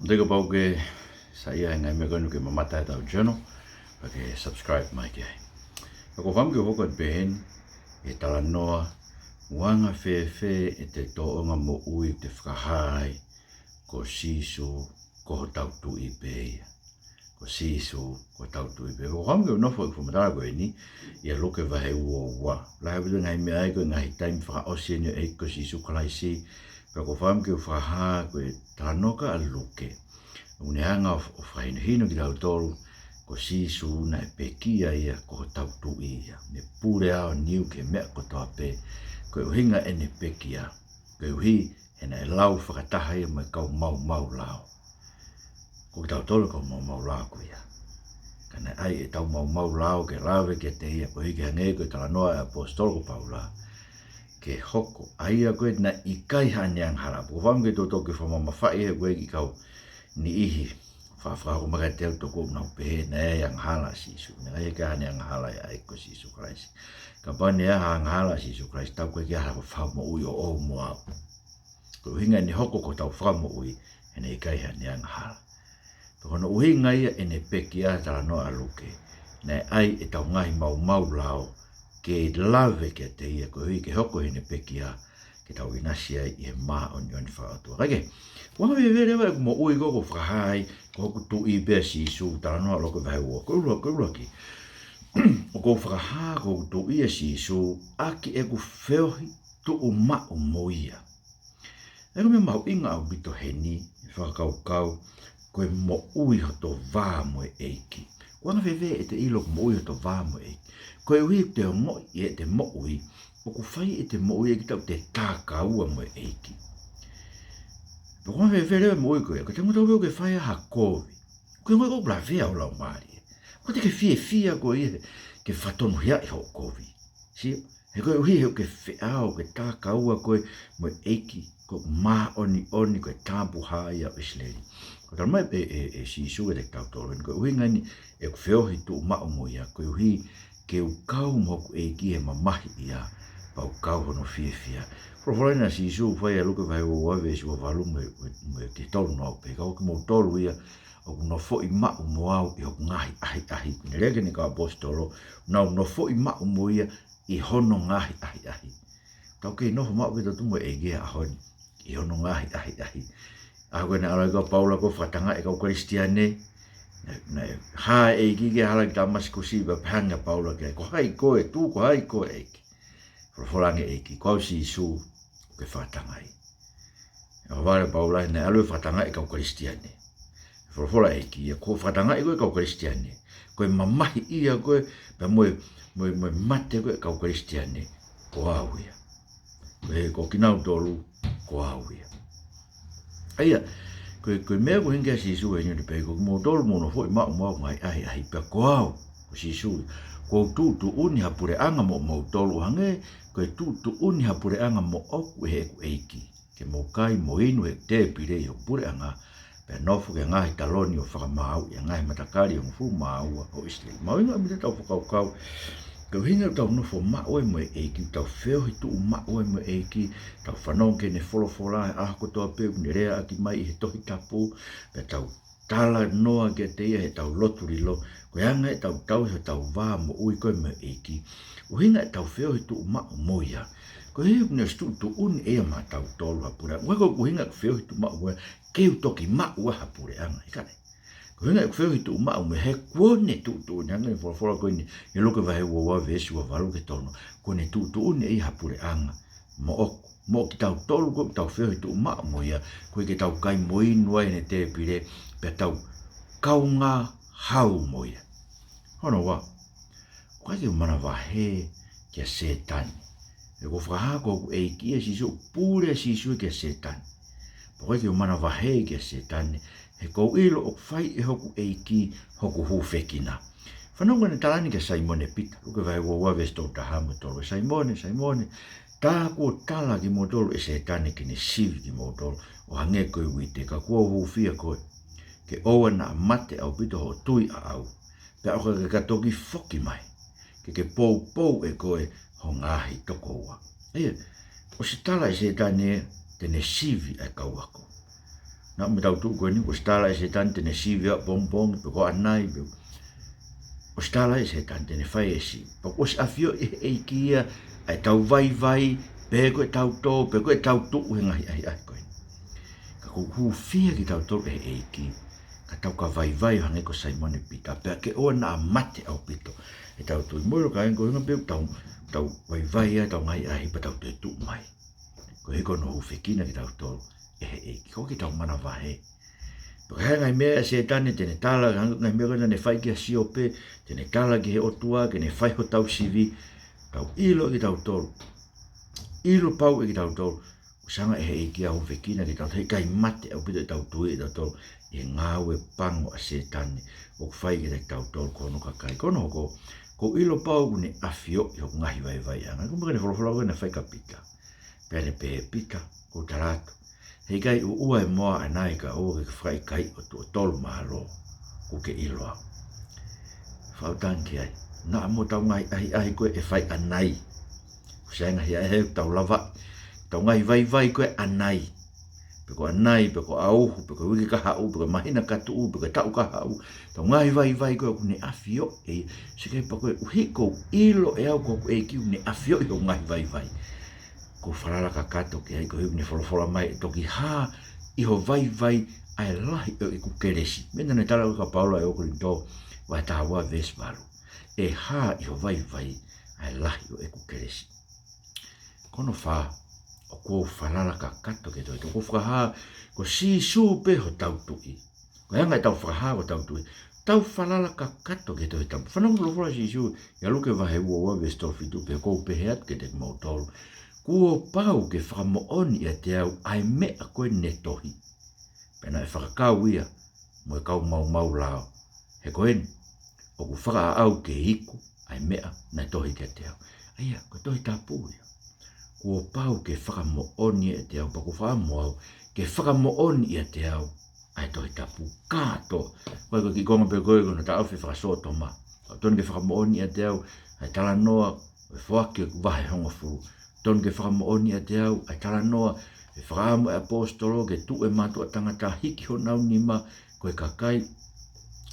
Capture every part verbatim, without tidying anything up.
Te kapau ke saiʻia he ngaahi meʻa ko eni ke mamata ʻetau channel, pea ke subscribe mai ki ai. Ka ʻoku ou fakaʻamu ke u hoko atu pē heni ʻi he talanoa, ʻoku anga fēfē ʻete tōʻonga moʻui ʻete fakahā ai ko Sīsū ko hotau Tuʻi pē ia. Ko Sīsū ko hotau Tuʻi pē. ʻOku ou fakaʻamu ke u nofo ʻi he fakamatala ko eni ʻia Luke vahe uaua. Lahi ʻaupito e ngaahi meʻa ai ko e ngaahi taimi fakaʻosi eni ʻo e ʻEiki ko Sīsū Kalaisi. Pea ʻoku ou fakaʻamu ke u fakahā ko e talanoa ʻa Luke ʻoku ne hanga ʻo, ʻo fakahinohino kitautolu ko Sīsū naʻe pekia ia ko hotau Tuʻi ia. Ne pule ʻo niu ki he meʻa kotoa pē. Ko e ʻuhinga ʻene pekia, koeʻuhi he naʻe lau fakataha ia mo e kau maumau lao. Ko kitautolu kau maumau lao ko ia. Ka naʻe ʻai ʻetau maumau lao ke lave kiate ia, koeʻuhi ke hangē ko e talanoa ʻa e ʻaposetolo ko Paula, ke hoko ʻa ia ko ē naʻe ʻikai haʻane angahala. ʻOku ou fakaʻamu ke tau toki fakamamafaʻi he ko e kiʻi kau niʻihi fakafakahoko mai kiate au, tokua ʻoku nau pehē naʻe angahala ʻa Sīsū. Naʻe ʻikai haʻane angahala ʻa e ʻEiki ko Sīsū Kalaisi. Kapau naʻe ʻi ai ha angahala ʻa Sīsū Kalaisi, tau ko e kiʻi ha fakamoʻui ʻoʻou mo au. Ko e ʻuhinga ʻene hoko ko hotau fakamoʻui he naʻe ʻikai haʻane angahala. Ko hono ʻuhinga ia ʻene pekia, talanoa ʻa Luke, naʻe ʻai ʻetau ngaahi maumau lao ke lave kiate ia, koeʻuhi ke hoko ʻene pekia ke tau ʻinasi ai ʻi he māʻoniʻoni fakaʻotua. Kae kehe, ʻoku anga fēfē leva ʻeku moʻui ko ē ʻoku ou fakahā ai ko hoku Tuʻi pē ʻa Sīsū, talanoa Luke vahe uaua. Ko e ʻuluaki, ko e ʻuluaki, ʻoku ou fakahā ko hoku Tuʻi ʻa Sīsū ʻaki ʻeku feohi tuʻumaʻu mo ia. ʻA ia ko e meʻa mahuʻinga ʻaupito heni, fakakaukau, ko e moʻui hoto vā mo e ʻEiki. ʻOku anga fēfē ʻete ʻilo moʻui hoto vā mo e ʻEiki? Koeʻuhi te ongoʻi ʻete moʻui ʻoku fai ʻete moʻui ʻe kitautolu ʻete tākaua mo e ʻEiki. Pea ʻoku anga fēfē leva moʻui ko ia, ko e taimi ʻoku tau pehē ʻoku ke fai ha kovi, ʻoku ke ongoʻi ʻoku lavea ho laumālie. ʻOku te ke fiefia koe ia ke fakatonuhiaʻi hoʻo kovi. Sio, he koeʻuhi he ʻoku ke feʻao, ʻoku ke tākaua koe mo e ʻEiki, ko e māʻoniʻoni, ko e Tapuhā ia ʻo ʻIsileli. ʻOku talamai pē ʻe, ʻe Sīsū kiate kitautolu eni, ko e ʻuhinga eni ʻeku feohi tuʻumaʻu mo ia, koeʻuhi ke u kau mo hoku ʻEiki he mamahi ia, pea u kau hono fiefia. Folofola eni ʻa Sīsū, fai ʻa Luke vahe uaua veesi uavalu mo e, mo e, mo e ki he tolunoa, pehē, ka ko kimoutolu ia ʻoku nofoʻi maʻu mo au ʻi hoku ngaahi ʻahiʻahi. Kuo ne lea ki heʻene kau ʻaposetolo, nau nofoʻi maʻu mo ia ʻi hono ngaahi ʻahiʻahi. Tau kei nofo maʻu pē tautolu mo e ʻEiki he ʻaho ni ʻi hono ngaahi ʻahiʻahi. ʻAho ko ē naʻe ʻalu ai ko Paula ʻo fakatangaʻi e kau Kalisitiane, naʻe, naʻe hā e ʻEiki ki he hala ki Tāmasikusi, pea pehē ange ʻa Paula ki ai, ko hai koe, tuku ko hai koe, ʻEiki. Folofola ange ʻEiki, ko au Sīsū ʻoku ke fakatangaʻi. ʻO vale Paula naʻe ʻalu ʻo fakatangaʻi e kau Kalisitiane. Folofola ʻEiki ia, ko e fakatangaʻi ko ē e kau Kalisitiane, ko e mamahi ia ko ē, pea mo e, mo e, mo e mate ko ē e kau Kalisitiane, ko au ia. Ko e, ko kinautolu, ko au ia. ʻA ia, ko e, ko e meʻa ko ē ʻoku ʻuhinga ki ai ʻa Sīsū eni, ʻo ne pehē, ko kimoutolu mou nofoʻi maʻu mo au ʻi he ngaahi ʻahiʻahi, pea ko au, ko Sīsū, kuo u tuʻutuʻuni ha puleʻanga moʻomoutolu ʻo hangē ko e tuʻutuʻuni ha puleʻanga moʻoku ʻe heʻeku ʻEiki, ke mou kai mo inu he tēpile ʻi hoku puleʻanga, pea nofo ki he ngaahi taloni ʻo fakamāuʻi ʻa e ngaahi matakali ʻe hongofulu mā ua ʻo ʻIsileli. Mahuʻinga ʻaupito ʻetau fakakaukau, ko e ʻuhinga ʻoku tau nofo maʻu ai mo e ʻEiki, ʻoku tau feohi tuʻumaʻu ai mo e ʻEiki, tau fanongo ki heʻene folofola he ʻaho kotoa pē ʻoku ne leaʻaki mai ʻi he Tohi Tapu, pea tau talanoa kiate ia heʻetau lotu lilo, ko e anga ʻetau tauhi hotau vā moʻui ko ē mo e ʻEiki. ʻUhinga ʻetau feohi tuʻumaʻu mo ia, koeʻuhi ʻoku ne ʻosi tuʻutuʻuni ʻe ia maʻatautolu ha puleʻanga. ʻOku ʻikai ko e ʻuhinga ʻeku feohi tuʻumaʻu mo ia ke u toki maʻu ha puleʻanga, ʻikai. Ko e ʻuhinga ʻeku feohi tuʻumaʻu mo ia he kuo ne tuʻutuʻuni, hangē ko e folofola ko eni ʻi Luke vahe uaua veesi uavalu ki he tolunoa, kuo ne tuʻutuʻuni ʻe ia ha puleʻanga moʻoku, mo kitautolu ko ē ʻoku tau feohi tuʻumaʻu mo ia, koeʻuhi ke tau kai mo inu ai heʻene tēpile, pea tau kaungā hau mo ia. Hono ua, ʻoku ʻikai ke u manavahē kia Sētane. He ʻoku ou fakahā ko hoku ʻEiki ʻa Sīsū, ʻoku pule ʻa Sīsū ia kia Sētane. Pea ʻoku ʻikai ke u manavahē kia Sētane, he ʻoku ou ʻilo ʻoku fai ʻe hoku ʻEiki hoku hūfekina. Fanongo ki heʻene tala eni kia Saimone Pita, Luke vahe uaua veesi tolu taha mo e tolu: Saimone, Saimone, tā kuo tala kimoutolu ʻe Sētane ke ne sivi kimoutolu ʻo hangē ko e uite, ka kuo u hūfia koe, ke ʻoua naʻa mate ʻaupito hoʻo tui ʻaʻau. Pea ʻo ka ke ka toki foki mai, ke ke poupou ʻe koe ho ngaahi tokoua. ʻA ia, ʻosi tala ʻe Sētane te ne sivi ʻa e kau ako. Naʻa mo ʻetau tuʻu ko eni, kuo ʻosi tala ʻe Sētane te ne sivi ʻa pongipongi, pe ko ʻanai, pe ʻosi tala ʻe Sētane te ne fai e sivi. Pea kuo ʻosi ʻafioʻi ʻe he ʻEiki ia ʻa ʻetau vaivai, pe ko ʻetau tō, pe ko ʻetau tuʻu he ngaahi ʻahiʻahi ko eni. Ka kuo hūfia kitautolu ʻe he ʻEiki, ka tau ka vaivai ʻo hangē ko Saimone Pita, pea ke ʻoua naʻa mate ʻaupito ʻetau tui. Mou ʻilo kāinga, ko e ʻuhinga pē ʻoku tau, tau vaivai ai ʻetau ngaahi ʻahiʻahi pea tau toe tuʻu mai. Koeʻuhi ko hono hūfekina kitautolu ʻe he ʻEiki. Ko kitautolu manavahē. Pea ko e hā e ngaahi meʻa ʻa Sētane te ne tala, ngaahi meʻa ko ē naʻa ne fai kia Siope, te ne tala ki he ʻOtua ke ne fai hotau sivi, tau ʻilo kitautolu. ʻIlo pau ʻe kitautolu, ʻoku hanga ʻe he ʻEiki ʻo hūfekina kitautolu, heʻikai mate ʻaupito ʻetau tui ʻatautolu ʻi he ngāue pango ʻa Sētane ʻoku fai kiate kitautolu ko hono kakai. Ko hono hoko, ʻoku ou ʻilo pau ʻoku ne ʻafioʻi hoku ngaahi vaivaiʻanga. Ko e meʻa ko ē naʻe folofola ko ē naʻe fai kia Pita. Pea ne pehē, Pita, ʻoku ou tala atu, heʻikai ʻuʻua e moa ʻanai kae ʻoua ke ke fakaʻikaiʻi ʻo tuʻo tolu mālō kuo ke ʻilo au. Fakaʻutangi ki ai. Naʻa mo ʻetau ngaahi ʻahiʻahi ko ē ʻe fai ʻanai. Kuo ʻosi ʻi ai ngaahi ʻahiʻahi ʻoku tau lavaʻi. ʻEtau ngaahi vaivai ko ē ʻanai. Pe ko ʻanai, pe ko ʻauhu, pe ko e uike kahaʻu, pe ko e māhina katuʻu, pe ko e taʻu kahaʻu. ʻEtau ngaahi vaivai ko ē ʻoku ne ʻafioʻi. Sio ki ai, pea koeʻuhi ʻoku ou ʻilo ʻe au ko hoku ʻEiki ʻoku ne ʻafioʻi hoku ngaahi vaivai, ʻoku ou falala kakato ki ai, koeʻuhi ʻoku ne folofola mai ʻe toki hā ʻi ho vaivai ʻa e lahi ʻo ʻeku kelesi. Meʻa naʻa ne tala ko ē kia Paula ʻi he ua Kolinitō vahe taha ua veesi valu. ʻE hā ʻi ho vaivai ʻa e lahi ʻo ʻeku kelesi. Ko hono fā, ʻoku ou falala kakato ki he Tohi Tapu. ʻOku ou fakahā ko Sīsū pē hotau Tuʻi. Ko e anga ʻetau fakahā ko hotau Tuʻi, tau falala kakato ki he Tohi Tapu. Fanongo ki he folofola ʻa Sīsū ʻia Luke vahe ua ua veesi tolu fitu, pea ʻoku ou pehē atu kiate kimoutolu, kuo pau ke fakamoʻoni ʻiate au ʻa e meʻa ko ē ne tohi, pea naʻe fakakau ia mo e kau maumau lao. He ko eni, ʻoku fakaʻau ke iku ʻa e meʻa naʻe tohi kiate au. ʻA ia, ko e Tohi Tapu ia. Kuo pau ke fakamoʻoni ʻiate au, pea ʻoku ou fakaʻamu au ke fakamoʻoni ʻiate au ʻa e Tohi Tapu kātoa. Ko e kiʻi konga pē ko ē ko hono taʻofi e fakasōtoma. Totonu ke fakamoʻoni ʻiate au ʻa e talanoa ʻo e foaki ʻo e vahe hongofulu. Totonu ke fakamoʻoni ʻiate au ʻa e talanoa ʻo e fakaʻamu ʻa e ʻaposetolo ke tuʻu e mātuʻa tangata, hiki honau nima, ko e kakai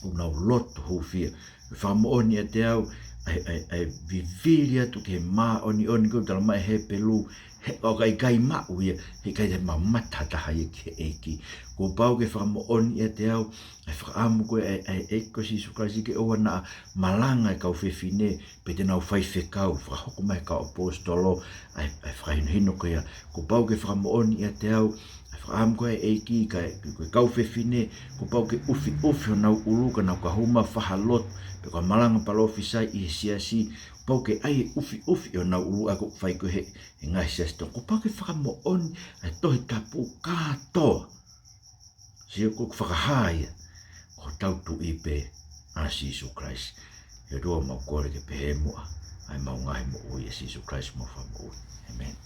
ʻoku nau loto hūfia. Ke fakamoʻoni ʻiate au ʻa e, ʻa e, ʻa e vivili atu ki he māʻoniʻoni ko ē ʻoku tala mai ʻe Hepelū, he ʻoku ʻikai maʻu ia, heʻikai te ne mamata ha taha ia ki he ʻEiki. Kuo pau ke fakamoʻoni ʻiate au ʻa e fakaʻamu ko ē ʻa e, ʻa e ʻEiki ko Sīsū Kalaisi ke ʻoua naʻa malanga e kau fefine, pe te nau faifekau, fakahoko mai ʻe he kau ʻaposetolo ʻa e, ʻa e fakahinohino ko ia. Kuo pau ke fakamoʻoni ʻiate au ʻa e fakaʻamu ko ē ʻa e ʻEiki ka, ko e kau fefine, kuo pau ke ʻufiʻufi honau ʻulu ka nau ka hū mai ʻo fai ha lotu, pe ko ha malanga palōfisai ʻi he siasi, kuo pau ke ʻai e ʻufiʻufi ʻo honau ʻulu, ʻa ia ʻoku fai ko ē he, he ngaahi siasi Tonga. Kuo pau ke fakamoʻoni ʻa e Tohi Tapu kātoa. Sio, ʻoku fakahā ia ko hotau Tuʻi pē ʻa Sīsū Kalaisi. ʻE ʻOtua, mau kole ke pehē muʻa ʻa ʻemau ngaahi moʻui ʻia Sīsū Kalaisi homau Fakamoʻui. ʻĒmeni.